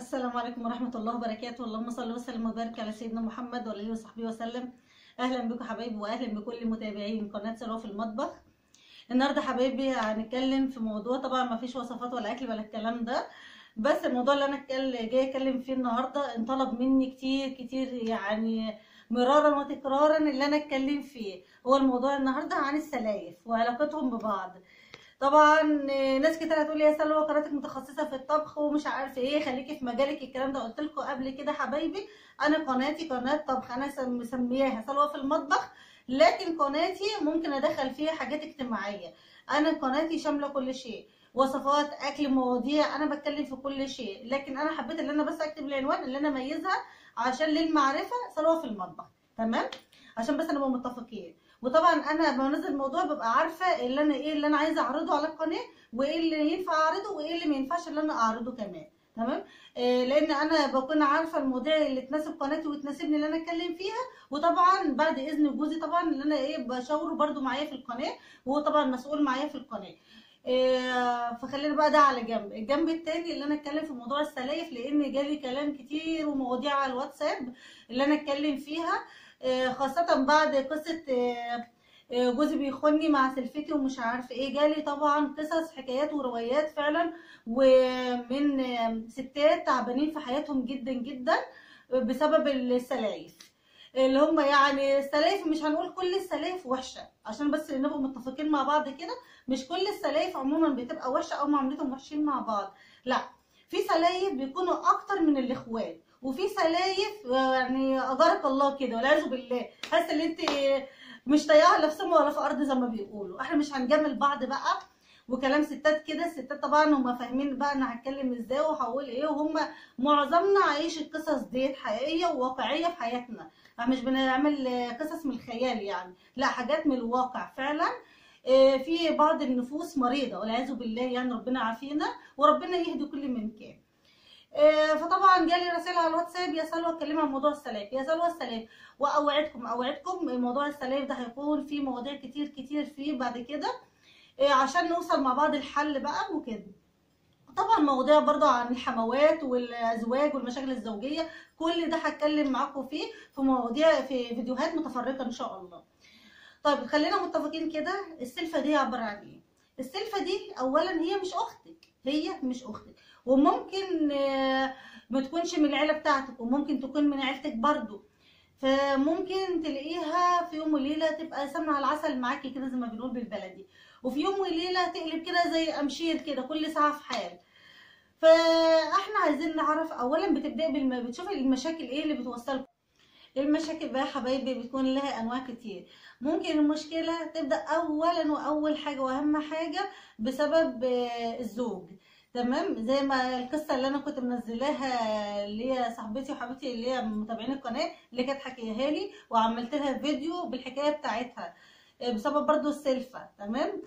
السلام عليكم ورحمة الله وبركاته. اللهم صل وسلم وبارك على سيدنا محمد وعلى اله وصحبه وسلم. اهلا بكم حبايبي واهلا بكل متابعين قناة سلوى في المطبخ. النهارده حبايبي هنتكلم في موضوع، طبعا ما فيش وصفات ولا اكل ولا الكلام ده، بس الموضوع اللي انا جاية اتكلم فيه النهارده انطلب مني كتير كتير، يعني مرارا وتكرارا اللي انا اتكلم فيه. هو الموضوع النهارده عن السلايف وعلاقتهم ببعض. طبعا ناس كتير هتقول يا سلوى قناتك متخصصة في الطبخ ومش عارفه ايه، خليكي في مجالك. الكلام ده قلت لكم قبل كده حبايبي، انا قناتي قناة طبخ، انا مسمياها سلوى في المطبخ، لكن قناتي ممكن ادخل فيها حاجات اجتماعية. انا قناتي شاملة كل شيء، وصفات، اكل، مواضيع، انا بتكلم في كل شيء، لكن انا حبيت ان انا بس اكتب العنوان اللي انا اميزها عشان للمعرفة سلوى في المطبخ، تمام؟ عشان بس نبقى متفقين. وطبعا انا بنزل الموضوع ببقى عارفه اللي انا ايه اللي انا عايزه اعرضه على القناة، وايه اللي ينفع اعرضه وايه اللي ما ينفعش اللي انا اعرضه كمان، تمام؟ لان انا بكون عارفه المواضيع اللي تناسب قناتي وتناسبني اللي انا اتكلم فيها. وطبعا بعد اذن جوزي طبعا اللي انا ايه بشاوره برده معايا في القناة، وهو طبعا مسؤول معايا في القناة. فخلينا بقى ده على جنب. الجنب التاني اللي انا اتكلم في موضوع السلايف، لان جالي كلام كتير ومواضيع على الواتساب اللي انا اتكلم فيها، خاصة بعد قصة جوزي بيخوني مع سلفتي ومش عارف ايه. جالي طبعا قصص، حكايات وروايات فعلا، ومن ستات تعبانين في حياتهم جدا جدا بسبب السلايف، اللي هم يعني السلايف. مش هنقول كل السلايف وحشة عشان بس نبقى متفقين مع بعض كده، مش كل السلايف عموما بتبقى وحشة او معاملتهم وحشين مع بعض، لا، في سلايف بيكونوا اكتر من الاخوات، وفي سلايف يعني اجارك الله كده والعياذ بالله، حاسه ان انت مش طايقاها لا في سما ولا في ارض زي ما بيقولوا. احنا مش هنجامل بعض بقى وكلام ستات كده. الستات طبعا هم فاهمين بقى انا هتكلم ازاي وهقول ايه، وهم معظمنا عايش القصص ديت حقيقية وواقعيه في حياتنا، مش بنعمل قصص من الخيال يعني، لا، حاجات من الواقع فعلا. في بعض النفوس مريضه والعياذ بالله، يعني ربنا يعافينا وربنا يهدي كل من كان. فطبعا جالي رسالة على الواتساب، يا سلوى اتكلمي عن موضوع السلايف، يا سلوى السلايف. واوعدكم اوعدكم موضوع السلايف ده هيكون فيه مواضيع كتير كتير فيه بعد كده، عشان نوصل مع بعض الحل بقى وكده. طبعا مواضيع برضه عن الحموات والازواج والمشاكل الزوجية، كل ده هتكلم معاكم فيه في مواضيع في فيديوهات متفرقة ان شاء الله. طيب خلينا متفقين كده، السلفه دي عبارة عن ايه؟ السلفه دي اولا هي مش اختك، هي مش اختك، وممكن ما تكونش من العيلة بتاعتك، وممكن تكون من عيلتك برضو. فممكن تلاقيها في يوم وليلة تبقى سمنه على العسل معاكي كده زي ما بنقول بالبلدي، وفي يوم وليلة تقلب كده زي امشير كده، كل ساعة في حال. فاحنا عايزين نعرف اولا، بتبداي بتشوفي المشاكل ايه اللي بتوصلكم. المشاكل بقى يا حبايبي بتكون لها انواع كتير. ممكن المشكلة تبدا اولا واول حاجة واهم حاجة بسبب الزوج، تمام؟ زي ما القصة اللي انا كنت منزلاها اللي هي صاحبتي وحبيبتي اللي هي متابعين القناة اللي كانت حكيها لي، وعملت لها فيديو بالحكاية بتاعتها بسبب برضو السلفه، تمام؟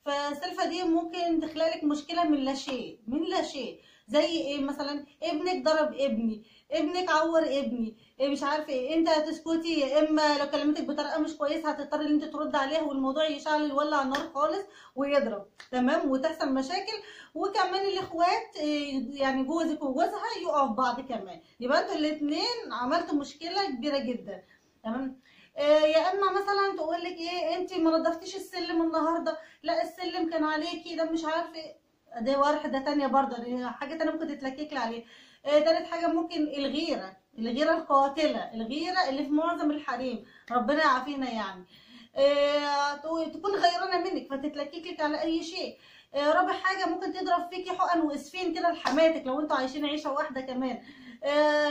فالسلفه دي ممكن تخلق لك مشكلة من لا شيء، من لا شيء. زي ايه مثلا؟ ابنك ضرب ابني، ابنك عور ابني، مش عارفه ايه، انت هتسكتي، يا اما لو كلمتك بطريقة مش كويسة هتضطري ان انت ترد عليها، والموضوع يشعل يولع النار خالص ويضرب، تمام؟ وتحصل مشاكل. وكمان الاخوات يعني جوزك وجوزها يقعوا في بعض كمان، يبقى انتوا الاثنين عملتوا مشكلة كبيرة جدا، تمام؟ يا اما مثلا تقول لك ايه، انت ما نضفتيش السلم النهارده، لا السلم كان عليكي، ده مش عارفه ايه، ده واحدة تانية برضه، دي حاجة تانية ممكن تتلكك لي عليها. تالت حاجة ممكن الغيرة، الغيرة القاتلة، الغيرة اللي في معظم الحريم، ربنا يعافينا يعني. تكون غيرانه منك فتتلكك لك على اي شيء. رابع حاجة ممكن تضرب فيكي حقن واسفين كده لحماتك لو انتوا عايشين عيشه واحدة كمان.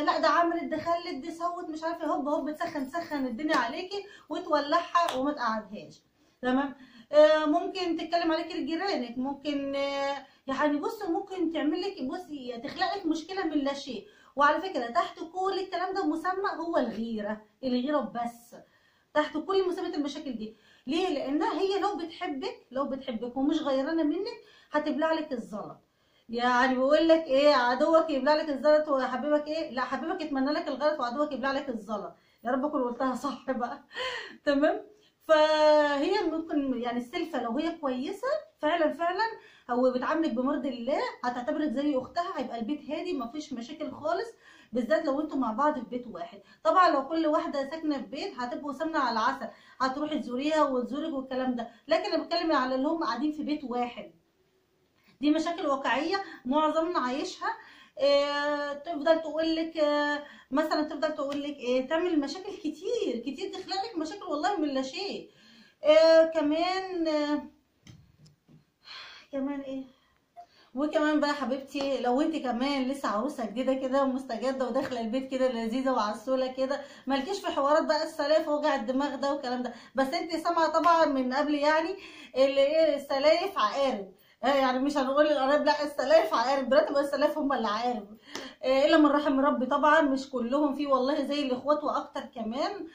لا ده عملت، ده خلت، ده سوت، مش عارفه، هوب هوب تسخن تسخن الدنيا عليكي وتولعها وما تقعدهاش، تمام؟ ممكن تتكلم عليكي لجيرانك، ممكن يعني بصي ممكن تعمل لك، بصي تخلق لك مشكلة من لا شيء. وعلى فكرة تحت كل الكلام ده مسمى هو الغيرة، الغيرة بس تحت كل مسميات المشاكل دي. ليه؟ لانها هي لو بتحبك، لو بتحبك ومش غيرانه منك هتبلع لك الزلط. يعني بيقول لك ايه، عدوك يبلع لك الزلط وحبيبك ايه، لا حبيبك يتمنى لك الغلط وعدوك يبلع لك الزلط. يا رب اكون قلتها صح بقى، تمام؟ فهي ممكن يعني السلفه لو هي كويسة فعلا فعلا او بتعاملك بمرض الله هتعتبرك زي اختها، هيبقى البيت هادي مفيش مشاكل خالص، بالذات لو انتوا مع بعض في بيت واحد. طبعا لو كل واحدة ساكنة في بيت هتبقوا سمنه على العسل، هتروحي تزوريها وتزورك والكلام ده، لكن انا بتكلم على اللي هم قاعدين في بيت واحد. دي مشاكل واقعية معظمنا عايشها. تفضل تقول لك مثلا، تفضل تقول لك ايه، تعمل مشاكل كتير كتير، تخلق لك مشاكل والله من لا شيء. كمان كمان ايه، وكمان بقى حبيبتي لو انت كمان لسه عروسه جديدة كده ومستجده وداخله البيت كده لذيذة وعسوله كده، مالكيش في حوارات بقى السلايف ووجع الدماغ ده والكلام ده، بس انت سامعه طبعا من قبل يعني اللي ايه، السلايف عقارب، يعني مش هنقول القرايب، لا السلايف عقارب دلوقتي، بقى السلايف هم اللي عقارب، الا من رحم ربي طبعا، مش كلهم، في والله زي الاخوات واكتر كمان.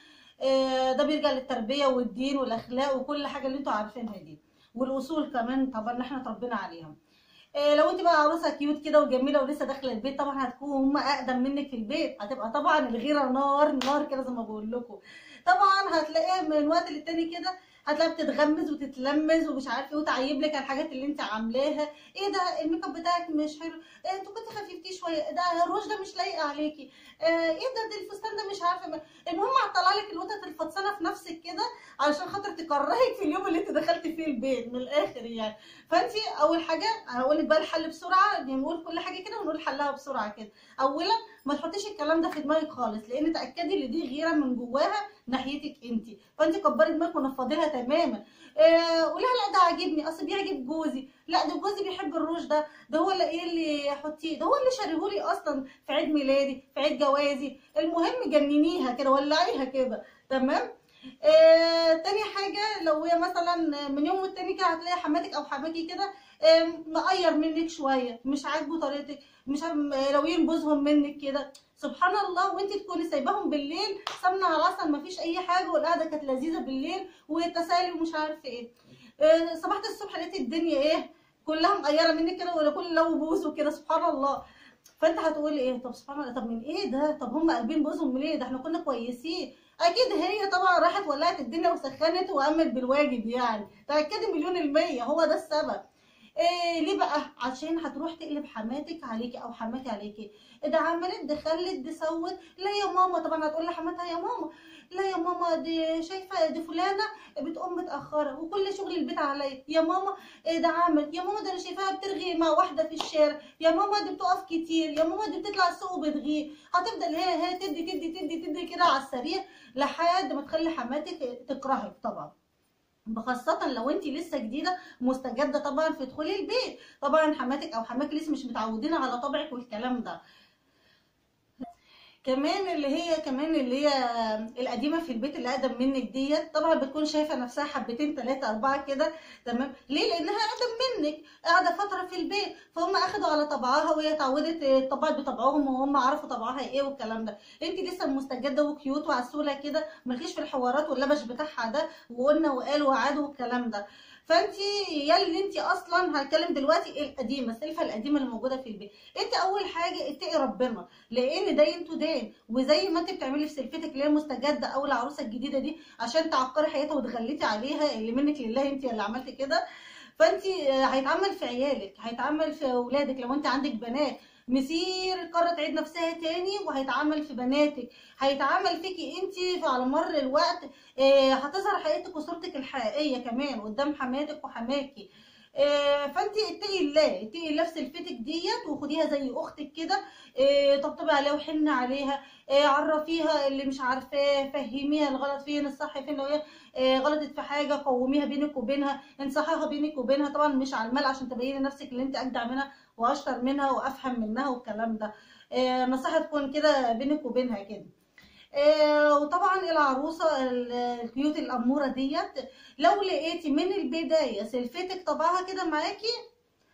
ده بيرجع للتربية والدين والاخلاق وكل حاجة اللي انتوا عارفينها دي، والاصول كمان طبعا اللي احنا اتربينا عليها. لو انت بقى عروسه cute كده وجميلة ولسه داخله البيت، طبعا هتكون هم اقدم منك في البيت، هتبقى طبعا الغيرة نار نار كده زي ما بقول لكم. طبعا هتلاقيها من وقت للتاني كده هتلاقيها بتتغمز وتتلمز ومش عارفه ايه، وتعيب لك على الحاجات اللي انت عاملاها، ايه ده الميك اب بتاعك مش حلو، إيه انتوا كنت خففتيه شوية، ده الروج ده مش لايق عليكي، ايه ده الفستان ده مش عارفه. المهم هتطلع لك القطط الفطسانه في نفسك كده علشان خاطر تكرهك في اليوم اللي انت دخلتي فيه البيت من الاخر يعني. فانت اول حاجة هقول لك بقى الحل بسرعة، يعني نقول كل حاجة كده ونقول حلها بسرعة كده. اولا ما تحطيش الكلام ده في دماغك خالص، لان تاكدي ان دي غيره من جواها ناحيتك انت، فانت كبري دماغك ونفضي لها تماما. قولي لها لا ده عاجبني، اصل بيعجب جوزي، لا ده جوزي بيحب الروج ده، ده هو اللي ايه اللي حطيه، ده هو اللي شاريهولي اصلا في عيد ميلادي في عيد جوازي. المهم جننيها كده، ولعيها كده، تمام. تاني حاجة لو هي مثلا من يوم والتاني كده هتلاقي حماتك او حماكي كده مقير منك شوية، مش عاجبه طريقتك، مش راويين بوزهم منك كده، سبحان الله. وانت تكوني سايباهم بالليل سمنه على العسل مفيش اي حاجة، والقعده كانت لذيذة بالليل وتسالي ومش عارفه ايه، صبحت الصبح لقيتي الدنيا ايه كلها مقيره منك كده، ولا كل لو بوزه كده، سبحان الله. فانت هتقولي ايه، طب سبحان الله، طب من ايه ده، طب هم قلبين بوزهم ليه، ده احنا كنا كويسين. اكيد هي طبعا راحت ولعت الدنيا وسخنت وقامت بالواجب يعني، تاكدي مليون المية هو ده السبب. إيه ليه بقى؟ عشان هتروح تقلب حماتك عليكي او حماتي عليكي، ده عملت ده خلت ده سوت، لا يا ماما، طبعا هتقول لحماتها يا ماما، لا يا ماما دي شايفه دي فلانه بتقوم متاخرة وكل شغل البيت عليا، يا ماما إيه ده عمل، يا ماما ده انا شايفاها بترغي مع واحدة في الشارع، يا ماما دي بتقف كتير، يا ماما دي بتطلع السوق وبتغيب. هتفضل هي تدي تدي تدي تدي كده على السريع لحد ما تخلي حماتك تكرهك طبعا، خاصة لو انت لسه جديدة مستجدة طبعا في دخولي البيت، طبعا حماتك او حماك لسه مش متعودين على طبعك والكلام ده. كمان اللي هي القديمة في البيت اللي اقدم منك ديت، طبعا بتكون شايفه نفسها حبتين ثلاثة اربعة كده، تمام. ليه؟ لانها اقدم منك، قاعدة فترة في البيت، فهم اخدوا على طبعها وهي اتعودت، اتطبعت بطبعهم وهم عرفوا طبعها ايه والكلام ده. انت لسه مستجده وكيوت وعسوله كده، مالكيش في الحوارات واللبش بتاعها ده وقلنا وقال وعاد والكلام ده. فانت يا اللي انت اصلا هتكلم دلوقتي القديمة، السلفه القديمة اللي موجودة في البيت، انت اول حاجة اتقي ربنا، لان دين تدان، وزي ما انت بتعملي في سلفتك اللي هي المستجدة او العروسة الجديدة دي عشان تعقري حياتها وتغلتي عليها، اللي منك لله انت اللي عملتي كده، فانت هيتعمل في عيالك، هيتعمل في اولادك لو انت عندك بنات، مسير القارة تعيد نفسها تاني وهيتعمل في بناتك، هيتعمل فيكي انت على مر الوقت. هتظهر حقيقتك وصورتك الحقيقية كمان قدام حماتك وحماكي. فانت اتقي الله، اتقي الله في سلفتك ديت وخديها زي اختك كده، طبطبي عليها وحني عليها، عرفيها اللي مش عارفاه، فهميها الغلط فين الصح فين، لو هي غلطت في حاجة قوميها بينك وبينها، انصحيها بينك وبينها، طبعا مش على المال عشان تبيني نفسك اللي انت اجدع منها واشطر منها وافهم منها والكلام ده. نصيحة تكون كده بينك وبينها كده. وطبعا العروسة ال cute الاموره ديت لو لقيتي من البداية سلفتك طبعها كده معاكي،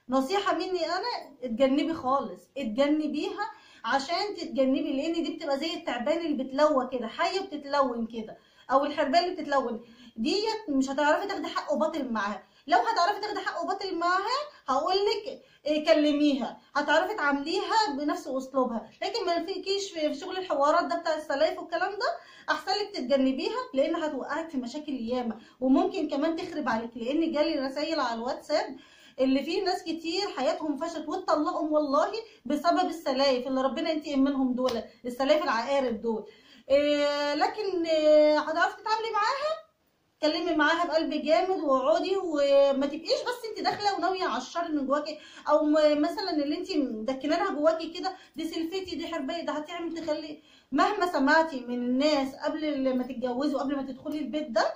نصيحة مني انا اتجنبي خالص، اتجنبيها عشان تتجنبي، لان دي بتبقى زي التعبان اللي بتلوى كده، حيه بتتلون كده، او الحربايه اللي بتتلون ديت، مش هتعرفي تاخدي حق وباطل معاها. لو هتعرفي تاخدي حق وباطل معاها هقول لك كلميها، هتعرفي تعامليها بنفس اسلوبها، لكن ما فيكيش في شغل الحوارات ده بتاع السلايف والكلام ده، احسن لك تتجنبيها لان هتوقعك في مشاكل ياما، وممكن كمان تخرب عليك. لان جالي رسائل على الواتساب اللي فيه ناس كتير حياتهم فشلت واتطلقوا والله بسبب السلايف اللي ربنا ينتقم منهم دول، السلايف العقارب دول. لكن هتعرفي تتعاملي معاها، اتكلمي معاها بقلب جامد واقعدي، وما تبقيش بس انت داخله وناويه على الشر من جواكي، او مثلا اللي انت مدكنانها جواكي كده، دي سلفتي دي حربيه ده هتعمل تخلي. مهما سمعتي من الناس قبل ما تتجوزي وقبل ما تدخلي البيت ده،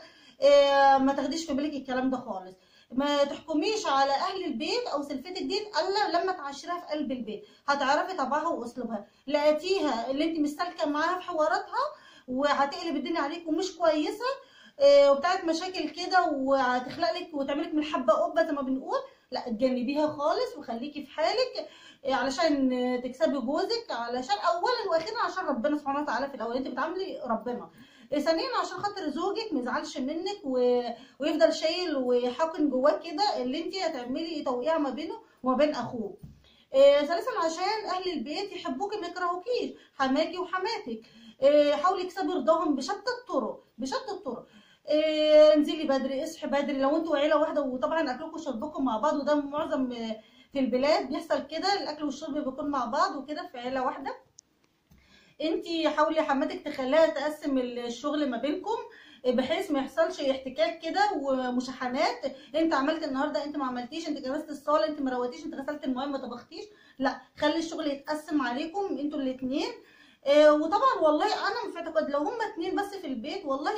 ما تاخديش في بالك الكلام ده خالص. ما تحكميش على اهل البيت او سلفتك دي الا لما تعاشرها في قلب البيت، هتعرفي طبعها واسلوبها. لقيتيها اللي انت مش سالكة معاها في حواراتها وهتقلب الدنيا عليك ومش كويسة وبتاعت مشاكل كده، وهتخلق لك وتعملك من حبه قبه زي ما بنقول، لا اتجنبيها خالص وخليكي في حالك علشان تكسبي جوزك، علشان اولا واخيرا عشان ربنا سبحانه وتعالى في الاول انت بتعاملي ربنا، ثانيا عشان خاطر زوجك ما يزعلش منك ويفضل شايل ويحاقن جواه كده اللي انت هتعملي توقيع ما بينه وما بين اخوه، ثالثا عشان اهل البيت يحبوكي ما يكرهوكيش، حماكي وحماتك، حاولي تكسبي رضاهم بشتى الطرق بشتى الطرق. انزلي بدري، اصحي بدري لو انتوا عيله واحدة، وطبعا اكلكم وشربكم مع بعض، وده معظم في البلاد بيحصل كده، الاكل والشرب بيكون مع بعض وكده في عيله واحدة. انتي حاولي حماتك تخليها تقسم الشغل ما بينكم بحيث ما يحصلش احتكاك كده ومشاحنات، انت عملت النهارده انت ما عملتيش، انت كبست الصاله انت ما روتيش، انت غسلت المواعين ما طبختيش، لا خلي الشغل يتقسم عليكم انتوا الاثنين. وطبعا والله انا في اعتقاد لو هما اتنين بس في البيت والله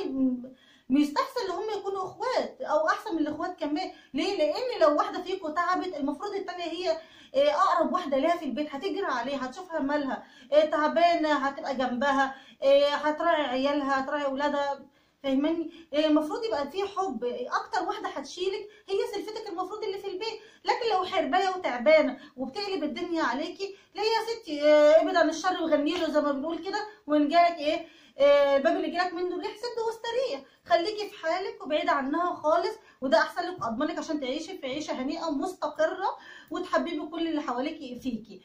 بيستحسن ان هم يكونوا اخوات او احسن من الاخوات كمان. ليه؟ لان لو واحدة فيكم تعبت المفروض الثانية هي اقرب واحدة ليها في البيت، هتجري عليها، هتشوفها مالها، تعبانة هتبقى جنبها، هتراعي عيالها، هتراعي اولادها، فاهماني؟ المفروض يبقى في حب. اكتر واحدة هتشيلك هي سلفتك المفروض اللي في البيت، لكن لو حربايه وتعبانه وبتقلب الدنيا عليكي، ليه يا ستي؟ ابعد عن الشر وغني له زي ما بنقول كده، وان جالك ايه الباب اللي جالك منه الريح سد واستريح، خليكي في حالك وبعيدة عنها خالص، وده احسن لك واضمنك عشان تعيشي في عيشه هنيئة ومستقره وتحببي كل اللي حواليكي فيكي.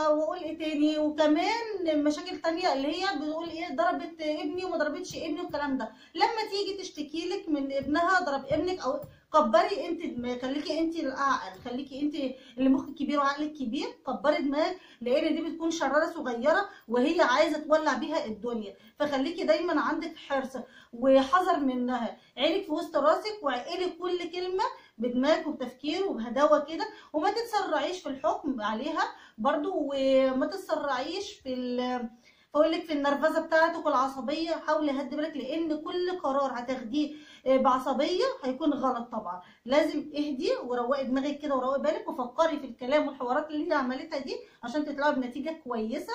واقول ايه تاني؟ وكمان مشاكل تانية اللي هي بتقول ايه ضربت ابني وما ضربتش ابني والكلام ده، لما تيجي تشتكي لك من ابنها ضرب ابنك، او كبري انت دماغك، خليكي انت الاعقل، خليكي انت اللي مخك كبير وعقلك كبير، كبري دماغك، لان دي بتكون شراره صغيرة وهي عايزه تولع بيها الدنيا، فخليكي دايما عندك حرص وحذر منها، عينك في وسط راسك وعقلي كل كلمة بدماغك وبتفكير وبهداوه كده، وما تتسرعيش في الحكم عليها برضو، وما تتسرعيش في بقول لك في النرفزه بتاعتك والعصبية، حاولي هدي بالك لان كل قرار هتاخديه بعصبيه هيكون غلط طبعا. لازم اهدي وروقي دماغك كده وروقي بالك وفكري في الكلام والحوارات اللي هي عملتها دي عشان تطلعي بنتيجة كويسة.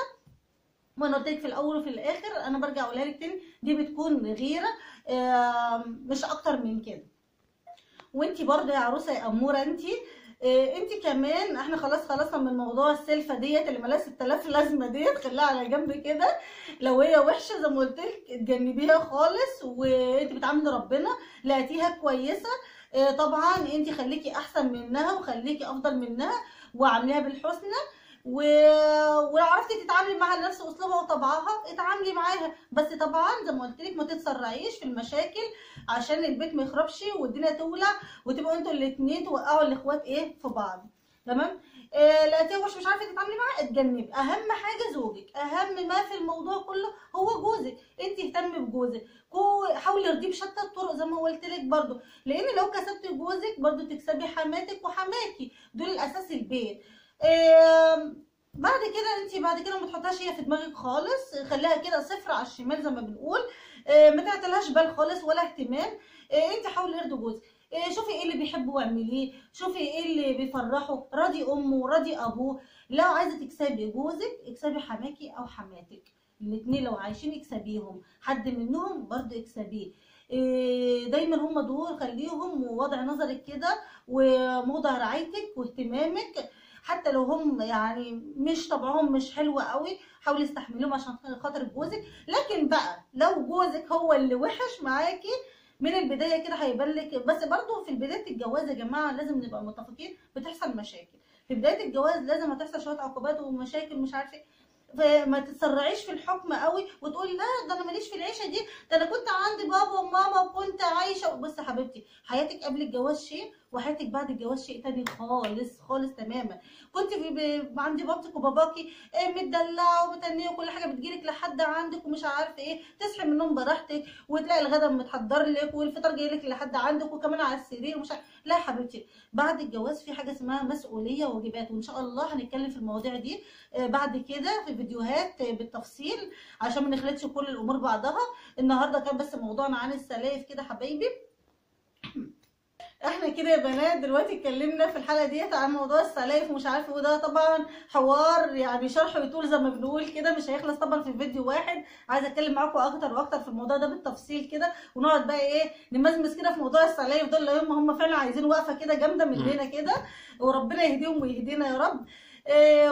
وانا قلت لك في الاول وفي الاخر انا برجع اقولها لك تاني، دي بتكون غيره مش اكتر من كده. وانتي برضه يا عروسه يا اموره انتي كمان، احنا خلاص خلصنا من موضوع السلفه ديت اللي مالهاش 6000 لازمه ديت، خليها على جنب كده. لو هي وحشة زي ما قلت لك اتجنبيها خالص، وانت بتعاملي ربنا لقيتيها كويسة طبعا انت خليكي احسن منها وخليكي افضل منها وعامليها بالحسنى، ولو عرفتي تتعاملي معاها نفس اسلوبها وطبعها اتعاملي معاها، بس طبعا زي ما قلت لك ما تتسرعيش في المشاكل عشان البيت ما يخربش والدنيا تولع وتبقوا انتوا الاثنين توقعوا الاخوات ايه في بعض. تمام؟ لقيتيها وحشة مش عارفه تتعاملي معاها اتجنبي. اهم حاجة زوجك، اهم ما في الموضوع كله هو جوزك، انت اهتمي بجوزك، حاولي ارضية بشتى الطرق زي ما قلت لك برده، لان لو كسبتي جوزك برده تكسبي حماتك وحماكي، دول الاساس البيت. بعد كده انت بعد كده ما تحطهاش هي في دماغك خالص، خليها كده صفر على الشمال زي ما بنقول، ما تعتلهاش بال خالص ولا اهتمام. انت حاولي ارضي جوزك، شوفي ايه اللي بيحبه واعمليه، شوفي ايه اللي بيفرحه، راضي امه راضي ابوه. لو عايزه تكسبي جوزك اكسبي حماكي او حماتك، الاثنين لو عايشين اكسبيهم، حد منهم برضو اكسبيه. دايما هم دول خليهم ووضع نظرك كده وموضع رعايتك واهتمامك، حتى لو هم يعني مش طبعهم مش حلو قوي حاولي استحمليهم عشان خاطر جوزك. لكن بقى لو جوزك هو اللي وحش معاكي من البداية كده هيبان لك. بس برضو في بداية الجواز يا جماعة لازم نبقى متفقين، بتحصل مشاكل في بداية الجواز، لازم هتحصل شوية عقوبات ومشاكل مش عارفه ايه، فما تتسرعيش في الحكم قوي وتقولي لا ده انا ماليش في العيشة دي، ده انا كنت عند بابا وماما وكنت عايشه. بصي يا حبيبتي، حياتك قبل الجواز شيء وحياتك بعد الجواز شيء تاني خالص خالص تماما. كنت في عند بابتك وباباكي متدلعه ومتنيه وكل حاجة بتجيلك لحد عندك ومش عارفه ايه، تصحي من النوم براحتك وتلاقي الغدا متحضر لك والفطار جاي لك لحد عندك وكمان على السرير ومش عارفه. لا يا حبيبتي، بعد الجواز في حاجة اسمها مسؤولية وواجبات، وان شاء الله هنتكلم في المواضيع دي بعد كده في فيديوهات بالتفصيل عشان ما نخلطش كل الامور بعضها. النهارده كان بس موضوعنا عن السلايف كده حبايبي. احنا كده يا بنات دلوقتي اتكلمنا في الحلقة ديت عن موضوع السلايف ومش عارفه، وده طبعا حوار يعني شرح يطول زي ما بنقول كده، مش هيخلص طبعا في فيديو واحد. عايزه اتكلم معاكم اكتر واكتر في الموضوع ده بالتفصيل كده، ونقعد بقى ايه نمزمز كده في موضوع السلايف ده، اللي هم فعلا عايزين وقفه كده جامدة مننا كده، وربنا يهديهم ويهدينا يا رب.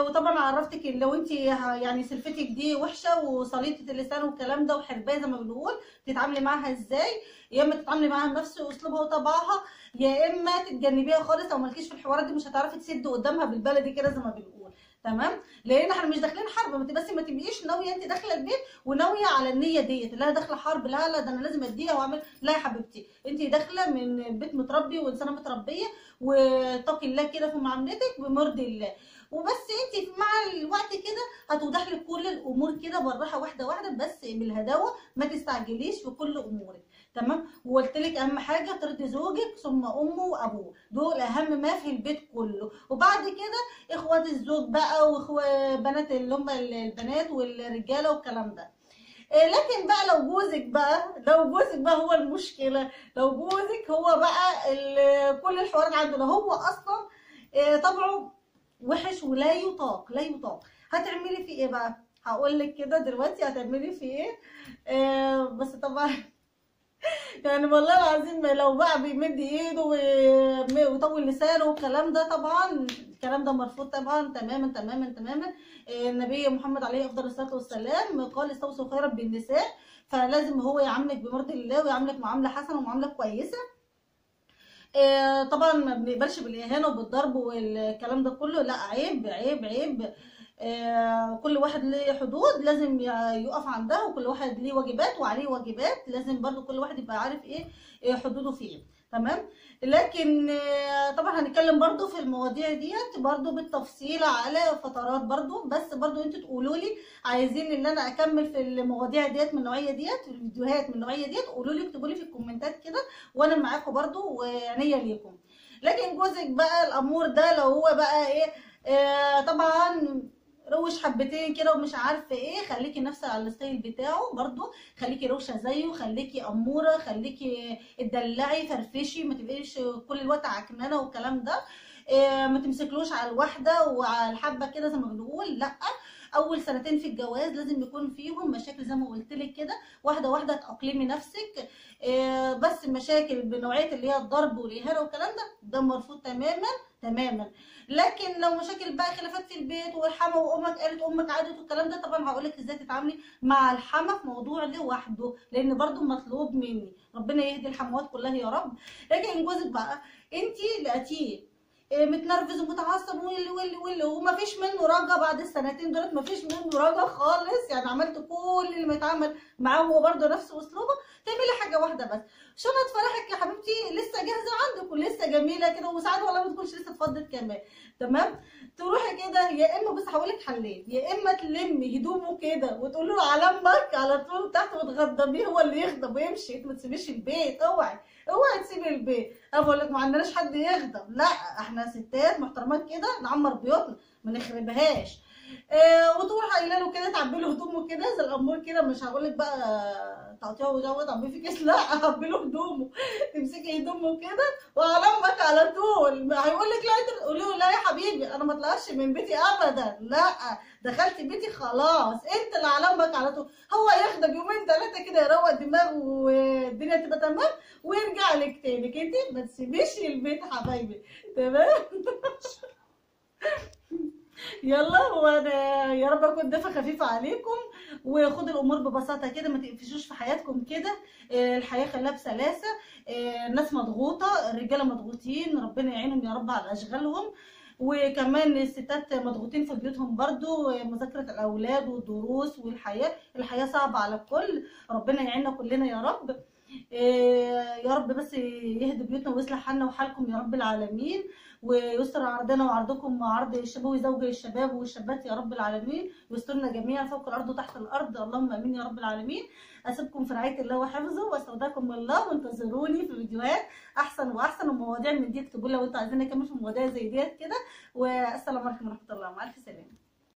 وطبعا عرفتك لو انت يعني سلفتك دي وحشة وصليطه اللسان والكلام ده وحربايه زي ما بنقول، تتعاملي معاها ازاي؟ يا اما تتعاملي معاها بنفس اسلوبها وطبعها، يا اما تتجنبيها خالص او مالكيش في الحوارات دي، مش هتعرفي تسد قدامها بالبلدي كده زي ما بنقول. تمام؟ لان احنا مش داخلين حرب، بس ما تبقيش ناوية انت داخله البيت وناويه على النية ديت اللي انا داخله حرب، لا لا ده انا لازم اديها واعمل. لا يا حبيبتي، انت داخله من بيت متربي وانسانه متربيه، واتقي الله كده في معاملتك بمرضي الله، وبس انت مع الوقت كده هتوضح لك كل الامور كده بالراحة، واحدة واحدة، بس بالهداوه، ما تستعجليش في كل امورك. تمام؟ وقلت لك اهم حاجة ترضي زوجك ثم امه وابوه، دول اهم ما في البيت كله. وبعد كده اخوات الزوج بقى واخوات بنات اللي هم البنات والرجاله والكلام ده. لكن بقى لو جوزك بقى، لو جوزك بقى هو المشكلة، لو جوزك هو بقى كل الحوارات عنده، لو هو اصلا طبعه وحش ولا يطاق لا يطاق، هتعملي فيه ايه بقى؟ هقول لك كده دلوقتي هتعملي فيه ايه. بس طبعا يعني والله العظيم لو بقى بيمد ايده ويطول لسانه والكلام ده، طبعا الكلام ده مرفوض طبعا تماما تماما تماما. النبي محمد عليه افضل الصلاة والسلام قال استوصوا خيرا بالنساء، فلازم هو يعاملك بمرضي الله ويعاملك معاملة حسنه ومعامله كويسة. طبعا ما بنقبلش بالاهانه وبالضرب والكلام ده كله، لا عيب عيب عيب. كل واحد ليه حدود لازم يقف عندها، وكل واحد ليه واجبات وعليه واجبات، لازم برضو كل واحد يبقى عارف ايه حدوده فيه. تمام؟ لكن طبعا هنتكلم برضو في المواضيع ديت برضو بالتفصيل على فترات برضو، بس برضو انتوا تقولوا لي عايزين ان انا اكمل في المواضيع ديت من النوعية ديت، في الفيديوهات من النوعية ديت، قولوا لي، اكتبوا لي في الكومنتات كده وانا معاكم برضو وعينيا ليكم. لكن جوزك بقى الامور ده لو هو بقى ايه، طبعا روش حبتين كده ومش عارفه ايه، خليكي نفسك على ال style بتاعه برضو، خليكي روشه زيه، خليكي اموره، خليكي اتدلعي، فرفشي، ما تبقيش كل الوقت عكنانه والكلام ده. ما تمسكلوش على الواحدة وعلى الحبة كده زي ما بنقول، لا اول سنتين في الجواز لازم يكون فيهم مشاكل زي ما قلت لك كده، واحدة واحدة تاقلمي نفسك. بس المشاكل بنوعيه اللي هي الضرب والاهانة والكلام ده، ده مرفوض تماما تماما. لكن لو مشاكل بقى خلافات في البيت والحما وامك قالت امك عادت والكلام ده، طبعا هقول لك ازاي تتعاملي مع الحما في موضوع لوحده، لان برده مطلوب مني، ربنا يهدي الحموات كلها يا رب. لكن جوزك بقى انت لقيتيه متنرفز ومتعصب واللي واللي واللي ومفيش منه رجا بعد السنتين دولت، مفيش منه رجا خالص، يعني عملت كل اللي ما يتعمل معاه هو برده نفس اسلوبه. تعملي حاجة واحدة بس، شنط فرحك يا حبيبتي لسه جاهزة عندك ولسه جميلة كده، وساعات والله ما تكونش لسه اتفضت كمان. تمام؟ تروحي كده، يا اما بس هقول لك حلين، يا اما تلمي هدومه كده وتقولي له على امك على طول تحت وتغضبيه، هو اللي يغضب ويمشي، انت ما تسيبيش البيت، اوعي اوعي تسيبي البيت. انا بقول لك ما عندناش حد يغضب، لا احنا ستات محترمات كده نعمر بيوتنا ما نخربهاش. وتروح قايله له كده، تعبي له هدومه كده زي الامور كده، مش هقول لك بقى تقطيعه ودوت تعبيه في كيس، لا عبي له هدومه، تمسكي هدومه كده وعلى امك على طول. هيقول لك لا، تقولي له لا يا حبيبي انا ما اطلعش من بيتي ابدا، لا دخلت بيتي خلاص انت اللي على امك على طول. هو ياخدك يومين ثلاثة كده يروق دماغه والدنيا تبقى تمام ويرجع لك تاني. انت ما تسيبيش البيت حبايبي. تمام؟ يلا، وانا يا رب اكون ضيفه خفيفة عليكم. وخدوا الامور ببساطة كده، ما تقفشوش في حياتكم كده. الحياة خلاها بسلاسة. الناس مضغوطه، الرجالة مضغوطين، ربنا يعينهم يا رب على اشغالهم، وكمان الستات مضغوطين في بيوتهم برضو، مذاكرة الاولاد والدروس والحياة، الحياة صعبة على الكل، ربنا يعيننا كلنا يا رب. يا رب بس يهدي بيوتنا ويصلح حالنا وحالكم يا رب العالمين، ويستر عرضنا وعرضكم وعرض الشباب وزوج الشباب والشابات يا رب العالمين، ويسترنا جميعا فوق الارض وتحت الارض، اللهم امين يا رب العالمين. اسيبكم في رعاية الله وحفظه، واستودعكم الله، وانتظروني في فيديوهات احسن واحسن ومواضيع من دي. اكتبوا لي لو انتوا عايزين نكمل في مواضيع زي ديت كده. والسلام عليكم ورحمة الله، مع الف سلامه.